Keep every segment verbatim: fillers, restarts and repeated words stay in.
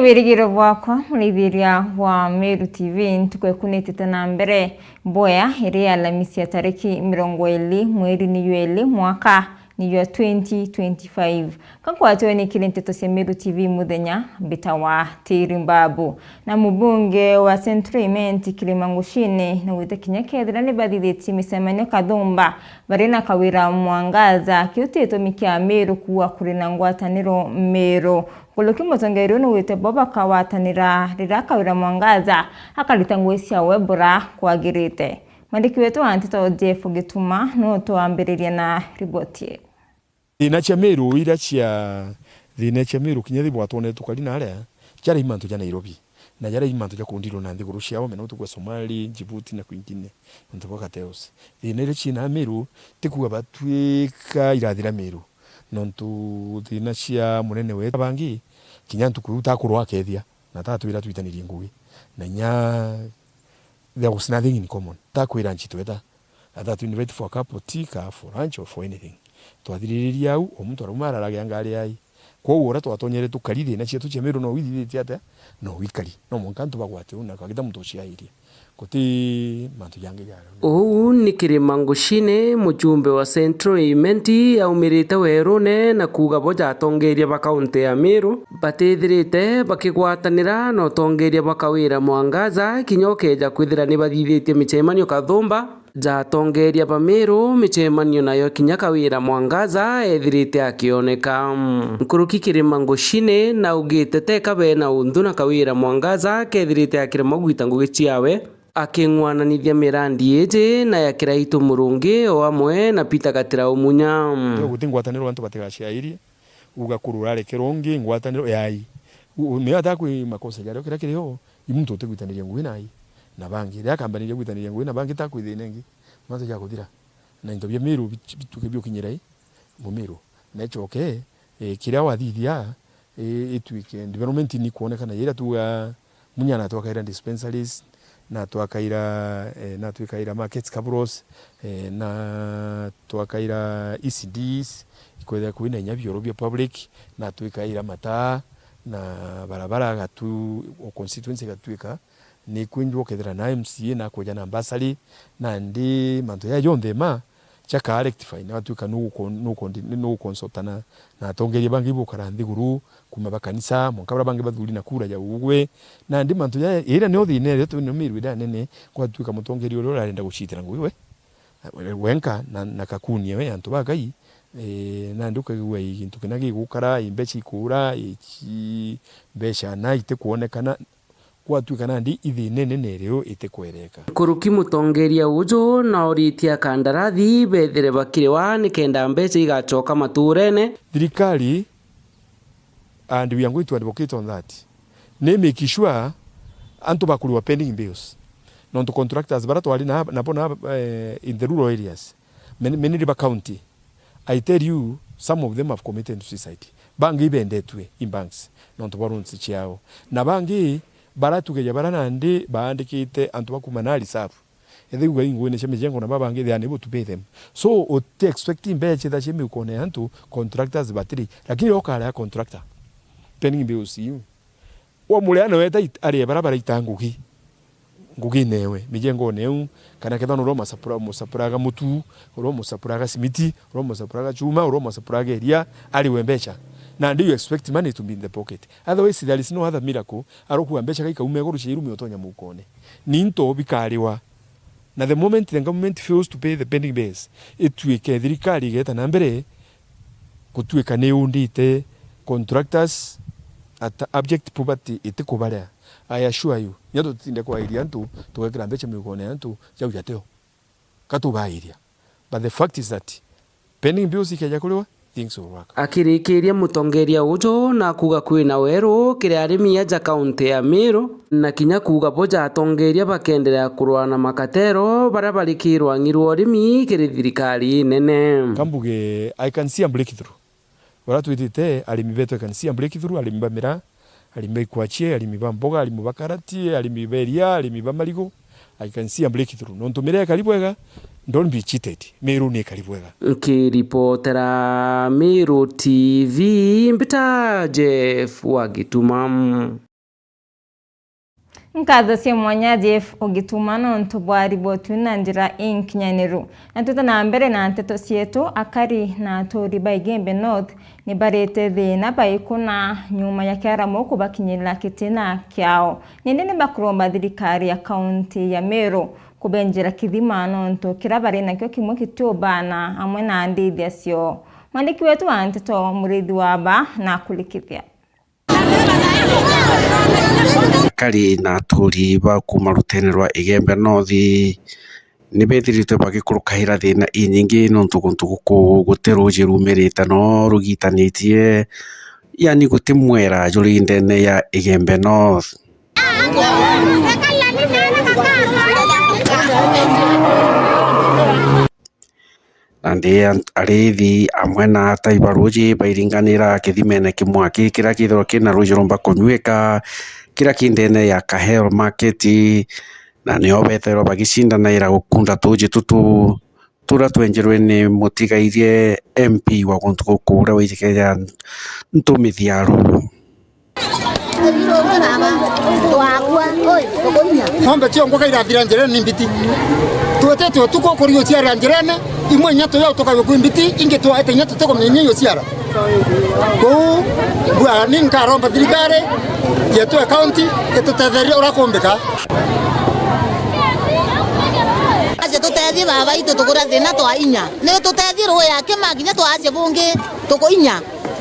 Wirigiro bwakwa, murithiria wa Meru T V, ntuku ikunitite na mbere boya, iri Alamisi ya tariki mirongo iri mweri ni jwa iri mwaka ni jwa twenty twenty-five. Kakwatwe ni kiri nteto cia Meru T V muthenya, mbitawa Tiri Mbabu. Na mubunge wa Central Imenti Kirima Ngushine naugite kinya kethira ni bathithitie micemanio kathumba bari na Kawira Mwangaza, kiu ti gitumi kia Meru kuuga kuri na ngwataniro Meru. Nkuruki mutongeria uu naugite bo bakagwatanira riria Kawira Mwangaza akarita ngugi ciawe bura kwagirite. Mwandiki wetu wa nteto Jeff Gituma niwe utwambiriria na riboti ii. Thina cia Meru iria cia, thina cia Meru kinya thi bwatwonere tukari naria, jaria i mantu ja Nairobi, na jaria i mantu ja kundirwo na nthiguru ciao, mena utuku wa Somali, Djibouti na kwingine, nontu bwa cartels. Thina iria ciina Meru, ti kuuga batwika irathira Meru, nontu thina cia munene wetu bangi, kinya ntuku iu takurwa akethia, na tatwira twitanirie ngugi, na inya there was nothing in common. Takwira nchi tweta. Either to invite for a cup of tea, ka for lunch or for anything. Twathiriririe au, o muntu arauma araragia ngari yai. Kwou uria twatonyere tukari thina cietu cia Meru no withithitie atia? No wikari. No mwanka antu bagwate uu na kagita muntu uciairie. Guti mantu jangi jario. Uu ni Kirima Ngushine, mujumbe wa Central Imenti, aumirite werune na kuuga bo ja atongeria ba kaunti ya Meru batithirite bakigwatanira na utongeria bwa Kawira Mwangaza, kinya ukeja kwithira ni bathithitie micemanio kathumba ja atongeria ba Meru, micemanio nayo kinya Kawira Mwangaza ethirite akioneka. Nkuruki Kirima Ngushine naugite teka bena untu na Kawira Mwangaza kethirite akiremwa gwita ngugi ciawe, aking'wananithia mirandi iji na ya Kiraitu Murungi o amwe na Peter Gatira Umunya. Guti ngwataniro antu batigaciairie, uga kurura arekerwa ungi ngwataniro yai. U-, u-, nio atakwi makosa jario kiria kirio, i muntu utigwitaniria ngugi nai na bangi. Riria akambaniria gwitaniria ngugi na bangi takwithina ingi, mantu jakuthira. Na into bia Meru bit-, bituke biukinyira i Mumiru. Na icoke, eh, kiria wathithia, eh, ituike development ni kwonekana iria tuga Munya natwakaira dispensaries, natwakaira, eh, natwikaira markets kabros, eh, natwakaira E C Ds, ikwethira kwina inya bioro bia public, natwikaira mataa, na barabara gatu, o constituency igatuika ni kwinjwa ukethira na M C A na kweja na bursary, nandi mantu jaya jonthe ma jaka rectify, na watuika nuguko-, nugukondi-, nugukonsultana na atongeria bangi bukara nthiguru, kuma ba kanisa, mwanka baria bangi bathuri na kura ya ugwe. Nandi mantu jaya, iria nio thina iria twina Meru iria nene, kwatuika mutongeria uria urarenda gucitira ngugi we, wenka na, na kakuni ewe antu ba Ngai, eh, nandi ukagigua i gintu kina gigukara, i mbeca ikura, i ci-, mbeca na itikwonekana, kwatuika nandi i thina inene irio itikwereka. Nkuruki mutongeria uju naoritie akandarathi bethire bakiriwa nikenda mbeca igacoka maturene. Thirikari, and we are going to advocate on that, ni make sure antu bakuriwa pending bills. Nontu contractors baria twari na, nabo na, eh, in the rural areas, many, many river county, I tell you, some of them have committed suicide. Bangi ibendetue in banks nontu bwa loans ciao. Na bangi baratugeja bara nandi baandikite antu ba kuma na reserve. Ethigua ingwine cia mijengo na babangi, they are unable to pay them. So, uti expect mbeca citha cia miukone ya antu, contractors batiri. Lakini okarea contractor, pending bills iu. Wa muria no eta it-, arie bara baraita ngugi. Ngugine ewe, mijengone eu, kana kethira nuria umasapura-, umusapuraga mutu, uria umusapuraga simiti, uria umusapuraga chuma, uria umusapuraga iria, ariwe mbeca. Nandi you expect money to be in the pocket. Otherwise, there is no other miracle, arokua mbeca gaikauma iguru cia irumi utonya mukone. Ni into bikariwa. Na the moment the government fails to pay the pending bills, ituike thirikari igeta na mbere gutuika ni yundite contractors at abject poverty itikubaria. I assure you, nya tutinde kwairia antu, tugekira mbeca miukone ya antu, jau jateo. Katubairia. But the fact is that pending bills ikeja kuriwa, things will work. Akirikiria, mutongeria uju na kuuga kwina weru kiri arimi aja kaunti ya Meru, na kinya kuuga buja atongeria bakenderea kurwa na makatero baria bari kirwang'i rwa urimi kiri thirikari nene. Kambuge, I can see a breakthrough. Uria twitite arimi betu, I can see a breakthrough, arimi ba miraa, arimi ba ikwachie, arimi ba mboga, arimi ba karati, arimi ba iria, arimi ba marigu. I can see a breakthrough. Nontu miraa ikari bwega, don't be cheated. Meru ni ikari bwega. Nkiripotera Meru T V, mbita Jeff wa Gituma. Nkatho cia mwanya Jeff Ugituma nontu bwa riboti na njira inkinyaniru. Na twita na mbere na nteto cietu, akari na aturi ba Igembe North ni barite thina baikuna nyuma ya kiaramu kubakinyirira kitina kiao. Nindi ni bakuromba thirikari ya kaunti ya Meru kubenjera kithima nontu kira bari nakio kimwe gitiubana amwe na ndithia cio. Mwandiki wetu wa nteto Murithi wa Ba na kurikithia. Akari na aturi ba kuuma rutene rwa Igembe North ni bethiritwe bagikurukaira thina inyingi nontu guntu guku guti ruuji rumirite no rugitanitie, yani guti mwera juri ndene ya Igembe North. Nandi an-, arithi amwe na atai ba ruuji bairinganira kithimene kimwe aki kiria kithirwa kina ruuji rumba kunyuika, kiria ki ndene ya Kahero Market, na nio bethairwa bagicindanaira gukunda tuuji tutu turia twenjerwe ni mutigairie M P wa guntu guku uria wijikira Ntumi Thiaru. Ng'ombe ciongo kairathira njirene ni mbiti. Twetete utuku kuri uciara njirene, imwe inya tuya utuka kwi mbiti, ingi twaete inya tutikumenya iyo ciara. Kuu, mbua ni nkaromba thirikari yetu ya county itutetherie uria kumbika. Aje tutethie baba itu tukura thina twa inya. Ni tutethie ruya kima kinya twacie bungi tukuinya.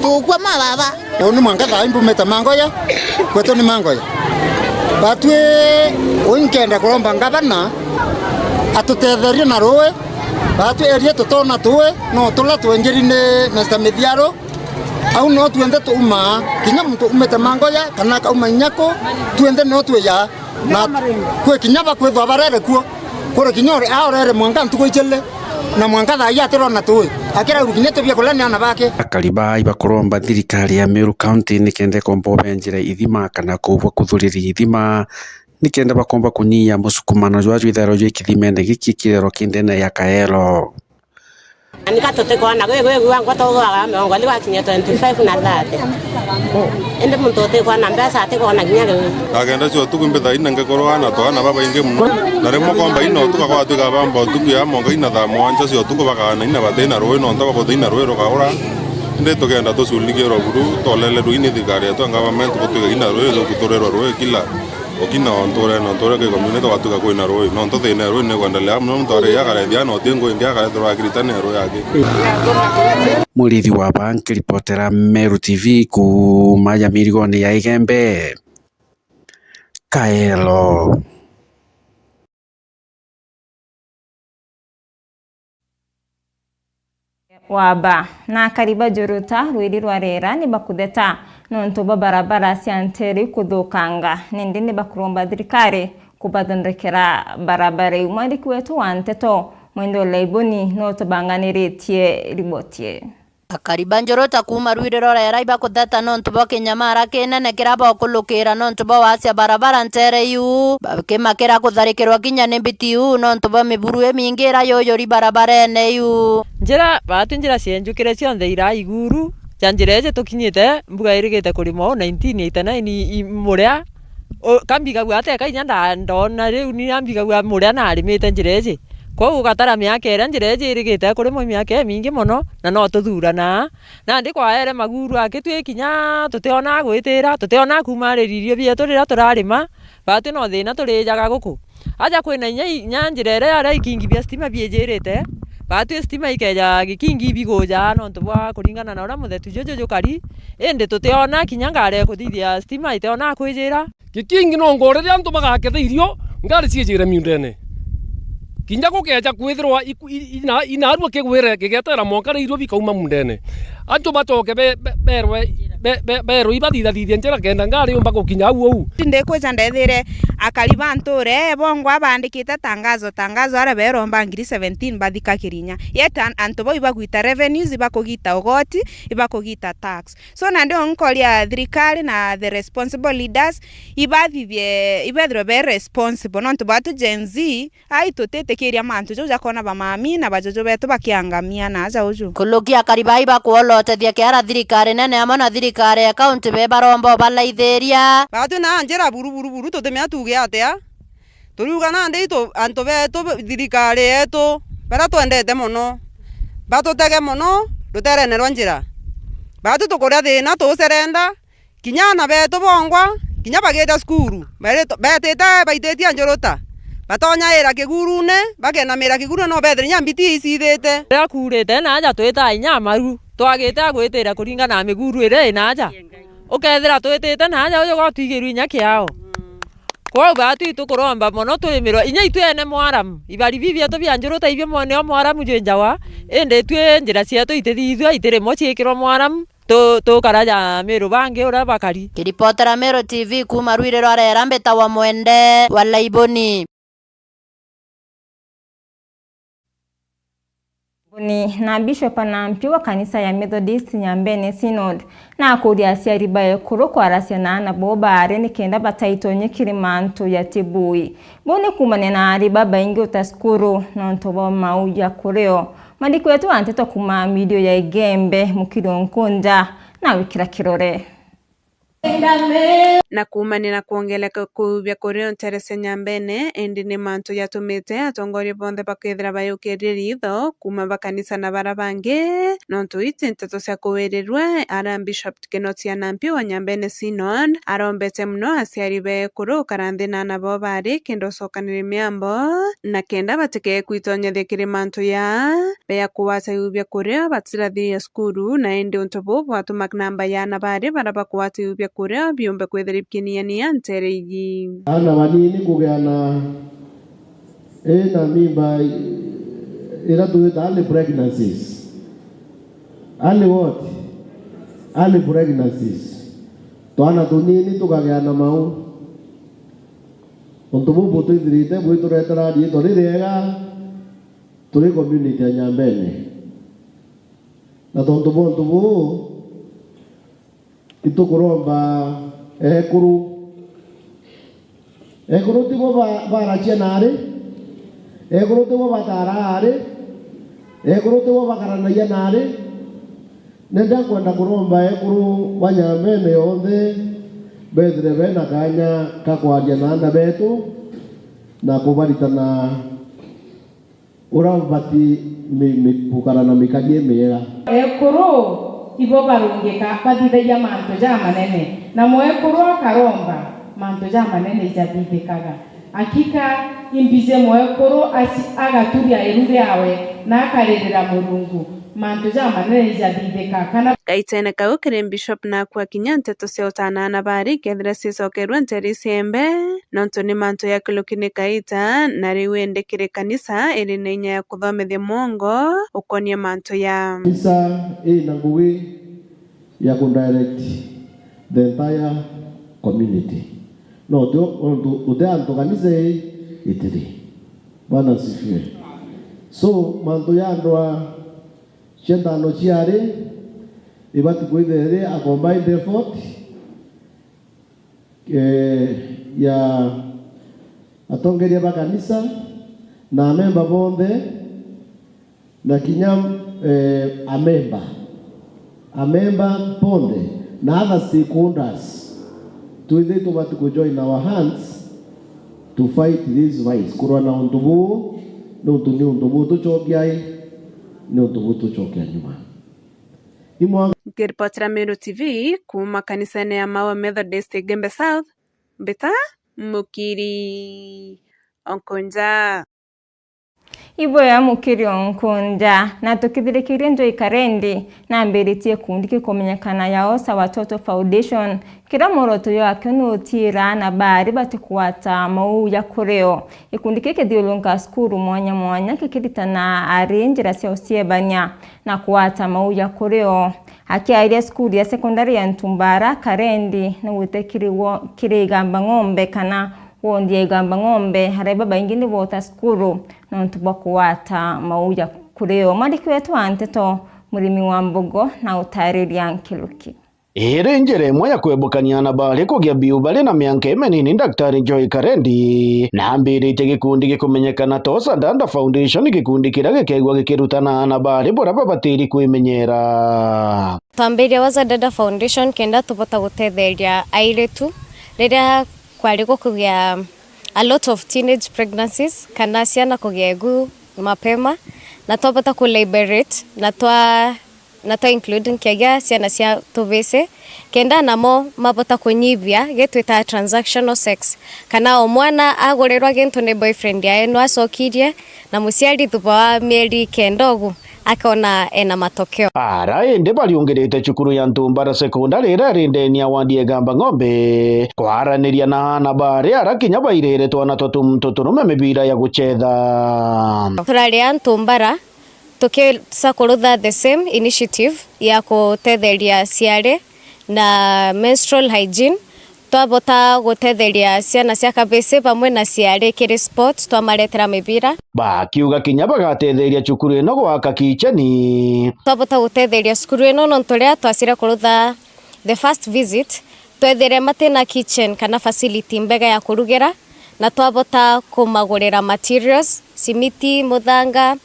Tukua ma baba. Uu ni mwanka thaa ii mbumite Mangoya, kwetu ni Mangoya. Batwi uu nkenda kuromba ngavana atutetherie na ruui. Batwi eria tutona tuui, no turia twenjeri ni Mister Mithiaru. Au no twenthe tuumaa, kinya muntu umite Mangoya, kana akauma Inyaku, twenthe no twija. Na kwi kinya bakwithwa barere kuo, kuri kinya uri aorere mwanka ntuku ijiri, na mwanka thaa ii atirona tuui, akiraugu kinya tubia kuria ni aana bake. Akari baa ibakuromba thirikari ya Meru County nikenda ikomba ubenjira ithima kana kuubwa kuthuriria ithima, nikenda bakomba kunyia musukumano jwa jwithairwa jwi kithimene giki kithero kindene ya Kaelo. Na nika tutikwona gwi, gwi, gwi, angwa tugwaga miongo iri gwakinya twenty-five na thirty. Indi muntu utikwona mbeca atikwona kinya riu. Thaa kenda cia utuku mbithaa ina ngikorwa na twana babaingi mono. Na rimwe komba ina utuku gwatwika bamba utuku ya monga ina thaa mwanja cia utuku bakana ina batina ruui nontu bakuthina ruui rukaura. Indi tukenda tuculikirwa buru, tolele ruui ni thirikari yetu ya government gutwika ina ruui rukuturerwa ruui kila Ukina o ntuurene, o ntuure ki community gwatuika kwina ruui, nontu thina ya ruui ni kwendelea mono, muntu aria akarethia na uti ngu ingi akarethirwa akiritania ruui aki. Murithi wa Ba nkiripotera Meru T V kuuma ya mirigone ya Igembe, Kaelo. Wa Ba. Na akari ba Njuruta, rwiri rwa Rera ni bakutheta nontu bwa barabara cia nteere kuthukanga, nindi ni bakuromba thirikari kubathondekera barabara iu. Mwandiki wetu wa nteto, Mwende Laiboni, no tubanganiritie riboti ii. Akari ba Njuruta kuuma rwiri rwa Rera ibakutheta nontu bwa kinyamara kinene kiria bokulukira nontu bwa wacia barabara nteere iu, bakimakira kutharikirwa kinya ni mbiti iu nontu bwa miburu imingi iria yuyuri barabarene iu. Njira, baati njira cienjukire cionthe iraa iguru, ja njira iji tukinyite, mbuga irigite kurimwa uu nineteen eighty-nine i, i, muria, u, ka mbigagua ateka inya nda, ndona riu ni ambigagua muria narimite njira iji. Kwou ugatara miaka iria njira iji irigite kurimwa i miaka imingi mono, na no tuthuranaa. Nandi kwaere maguru aki twi kinya tutiona gwitira, tutiona kumaririria irio bietu riria turarima, bati no thina turijaga guku. Aja kwina inya, inya njira iria yaria ikingi bia stima biijirite, bati stima ikeja gikingi biguja nontu bwa kuringana na uria muthetu juju jukari, indi tutiona kinya ngari ya kuthithia stima itiona kwijira. Gikingi no ngo riria antu bagaketha irio, ngari ciijire miundene. Kinya gukeja kwithirwa iku-, i-, ina-, inarua kigwire gigetera mwanka riria irio bikauma mundene. Antu bacoke be-, be-, berwe, be-, be-, berwe ibathithathithie njira kenda ngari yumba gukinya au uu. Ndikwija ndethire akari ba nture bongwa bandikite tangazo, tangazo aria beromba ngiri seventeen bathika Kirinya. Yet an-, antu bau ibagwita revenues, ibakugita ugoti, ibakugita tax. So, nandi nkoria thirikari na the responsible leaders ibathithie, ibethirwe be responsible, nontu bwatu Gen Z, ai tutitikiria mantu jau jakona bamami na bajuju betu bakiangamia na aja uju. Kulukia akari bai bakwolotethia kiara thirikari nene amwe na thirikari Thirikari ya kaunti be baromba ubalaithiria. Batwi na njira buru, buru, buru, tutimenya tuuge atia. Turiuga nandi itu, antu betu, thirikari yetu, baria twendete mono, batutege mono ruterene rwa njira. Batwi tukuria thina, tuuserenda, kinya aana betu bongwa, kinya bagita cukuru, bari-, betite baititie njuruta, batonyaira kigurune, bakenamira kigurune, no bethire inya mbiti icithite. Riria kuurite, naaja twitaa inya amaru, twagite a gwitira kuringana na miguru iria inaaja. Ukethira twitite naaja uju gotwigirwe inya kiao. Kwou batwi tukuromba mono twimirwe, inya itwene mwaramu, ibari bibi bietu bia njuruta ibio mo-, nio mwaramu jwinjawa, indi itwi njira cietu itithithua, itirimwe ciikirwa mwaramu, tu-, tukara ja Miru bangi uria bakari. Kiripotera Miru T V kuuma rwiri rwa Rera, mbitawa Mwende wa Laiboni. Boni na Bishop Nampi wa kanisa ya Methodist Nyambene Synod na akuria aciari ba ekuru kwaracia na aana boo baari nikenda bataitonye kiri mantu jatibui. Buu ni kuumania na aari babaingi uta cukuru nontu bwa mau ja kurio. Mwandiki wetu wa nteto kuuma midio ya Igembe, Mukiri Onkunja, na wikira kirore. Na kuumania na kwongereka kuu bia kurio nteere cia Nyambene, indi ni mantu jatumite atongoria bonthe bakethira bayukirie ritho kuuma ba kanisa na bara bangi, nontu iti nteto cia kuwirirua, ara Bishop Kinotia Nampi wa Nyambene Synod arombete mono aciari ba ekuru ukara nthi na aana bao baari kenda ucokaniria miambo, na kenda batikee kwitonyethia kiri mantu ja bea kugwata iu bia kuria batirathiria cukuru, na indi untu buu bwatuma namba ya aana baari bara bakugwata iu bia kuria biumbe kwithira bikinyania nteere iji. Aana banini kugia na, ii, na mimba iria twita early pregnancies. Early what? Early pregnancies. Twana tunini tukagia na mau. Untu buu butwithirite bwituretera riitwa ririega turi community ya Nyambene. Na tontu bwa untu buu, itukuromba ekuru. Ekuru tibo ba-, baracia naari, ekuru tibo bataraa ari, ekuru tibo bakaranagia naari. Ni ndakwenda kuromba ekuru ba Nyambene yonthe bethire bena kaanya ka kwaria na aana betu na kubaritana uria ubati mi-, mi-, gukara na mikarie miega. Ekuru ibo barungika bathithagia mantu jamanene, na mwekuru akaromba, mantu jamanene ijathithikaga. Akika imbije mwekuru aci-, agaturia iru riawe na akaririra Murungu, mantu jamanene ijathithika. Kana gaitene kau kiri Bishop naku akinya nteto cia utanaana bari kethira cicokerwe nteere iciembe. Nontu ni mantu ya kiluki ni kaita, na riu indi kiri kanisa iri na inya ya kuthomithia mwongo ukonie mantu ya. Kanisa ina ngugi ya ku direct the entire community. No ti untu uti antu kanisa ii itiri. Bwana asifiwe. So, mantu ya ndwa cia ntano ciari ibati kwithira iri a combined effort, eh, ya atongeria ba kanisa na amemba bonthe, na kinya, eh, amemba, amemba bonthe na other stakeholders, twithire tubati ku join our hands to fight this vice, kurwa na untu buu, niuntu ni untu buu tucokia i, ni untu buu tucokia nyuma. Imwa- Nkiripotera Meru T V kuuma kanisene ya Maua Methodist Igembe South, mbita Mukiri Onkunja. Iboya Mukiri Onkunja, na tukithirikirie Joy Karendi, nambiritie gikundi gikumenyekana ya Osa Watoto Foundation, kiria mworoto jwakio ni utiira aana baari batikugwata mau ja kurio. Gikundi kii kithiurunka cukuru mwanya mwanya kikiritana ari njira cia uciebania na kugwata mau ja kurio. Akiaria cukuru ya sekondari ya Ntumbara, Karendi nigwite kiri wo-, kiri Igamba Ng'ombe kana wondi ya Igamba Ng'ombe, aria babaingi ni boota cukuru nontu bwa kugwata mau ja kurio. Mwandiki wetu wa nteto, Murimi wa Mbogo, na utaariria nkiruki. Iri njira imwe ya kwebukania ana bari kugia biu bari na mianka iminini, Daktari Joy Karendi na ambiritie gikundi gikumenyekana ta Osadada Foundation, gikundi kiria gikeegua gikirutana ana bari buria babatiri kwimenyera. Twambirie Osadada Foundation kenda tubota gutetheria airitu riria kwari gukugia a lot of teenage pregnancies, kana ciana kugia igu mapema, na twabota ku liberate na twa na twa include nkiagia ciana cia tubisi, kenda namo mabota kunyibia gitwitaga transactional sex, kana o mwana agurirwa gintu ni boyfriend yae, no acokirie na muciari thutha wa mieri kenda ugu akona ena matokeo. Ara indi bariungirite cukuru ya Ntumbara Secondary iria iri ndeni ya wadi ya Igamba Ng'ombe kwaraniria na ana bari ara kinya bairire twana twa tum-, tuturume mibira ya gucetha. Turari a Ntumbara tukica kurutha the same initiative ya gutetheria ciari na menstrual hygiene. Twabota gutetheria ciana cia kabisi bamwe na ciari kiri sports, twamaretera mibira. Bakiuga kinya bagatetheria cukuru ino gwaka kicheni. Twabota gutetheria cukuru ino nontu riria twacire kurutha the first visit, twethire matina kitchen kana facility mbega ya kurugira, na twabota kumagurira materials, simiti, muthanga,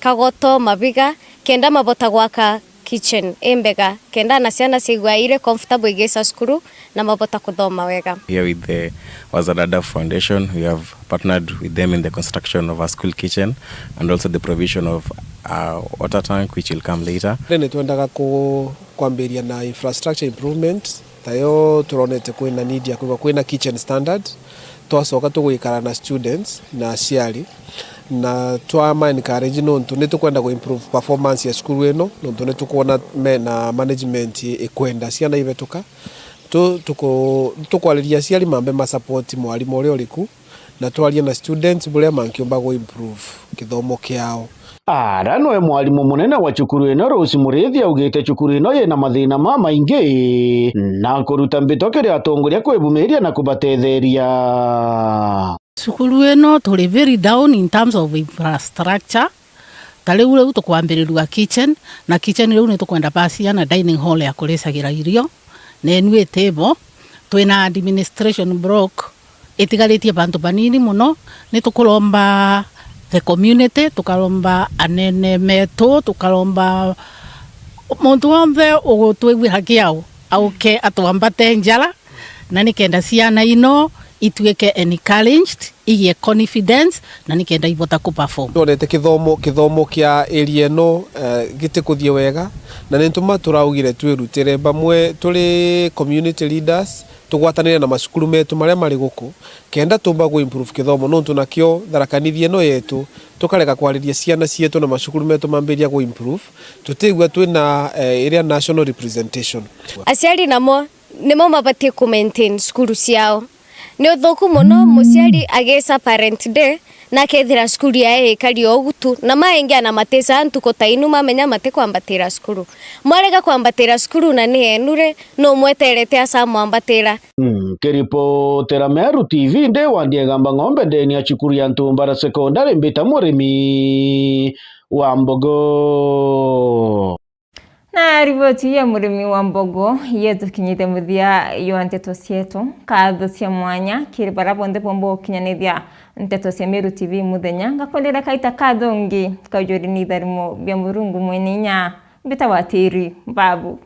kagoto, mabiga, kenda mabota gwaka kitchen imbega, kenda na ciana ciigua iri comfortable igica cukuru na mabota kuthoma wega. Here with the Wazadada Foundation, we have partnered with them in the construction of a school kitchen and also the provision of a water tank, which will come later. Ni twendaga ku-, kwambiria na infrastructure improvement, tayo turonete kwina need ya kwigua kwina kitchen standard, twacoka tugwikara na students na aciari, na twama encourage nontu ni tukwenda ku improve performance ya cukuru ino, nontu ni tukwona me na management ikwenda ciana ibetuka. Tu-, tuku-, tukwariria aciari mambe ma support mwarimu uria uriku, na twaria na students buria mankiumba gu improve kithomo kiao. Ara noe mwarimu munene wa cukuru ino, Rose Muriithi, augite cukuru ino yina mathina mamaingi na kuruta mbito kiri atongoria kwibumiria na kubatetheria. Cukuru ino turi very down in terms of infrastructure. Ta riu, riu tukwambirirua kitchen, na kitchen riu ni tukwenda basi ya na dining hall ya kuricagira irio, na enu itibo. Twina administration block itigaritie bantu banini mono. Ni tukuromba the community, tukaromba anene metu, tukaromba muntu wonthe ugutwigua kiao auke atwambate njara, na nikenda ciana ino ituike encouraged, igie confidence, na nikenda ibota ku perform. Twonete kithomo, kithomo kia area ino, eh, gitikuthie wega, na ni ntuma turaugire twirutire. Bamwe turi community leaders, tugwatanire na macukuru metu maria mari guku, kenda tumba gu improve kithomo, nontu nakio Tharaka Nithi ino yetu, tukarega kwariria ciana cietu na macukuru metu mambiria gu improve, tutigua twina, eh, iria national representation. Aciari namo nimo mabatie ku maintain cukuru ciao. Ni uthuku mono muciari agica parent day na akethira cukuru yae ikari o ugu tu, na maingi ana maticaga ntuku ta inu mamenya matikwambatira cukuru. Mwarega kwambatira cukuru na ni enu ri, nu mweterete aca mwambatira? Nkiripotera Meru T V ndi wa Ndiegamba Ng'ombe ndeni ya cukuru ya Ntumbara Secondary, mbita murimi wa mbogo. Na riboti ya murimi wa mbogo yetukinyite muthia jwa nteto cietu. Nkatho cia mwanya kiri baria bonthe bomba gukinyanithia nteto cia Meru T V muthenya. Ngakwendera kaita kathongi kaujuri ni itharimo bia Murungu mwene inya. Mbita wa tiri babu.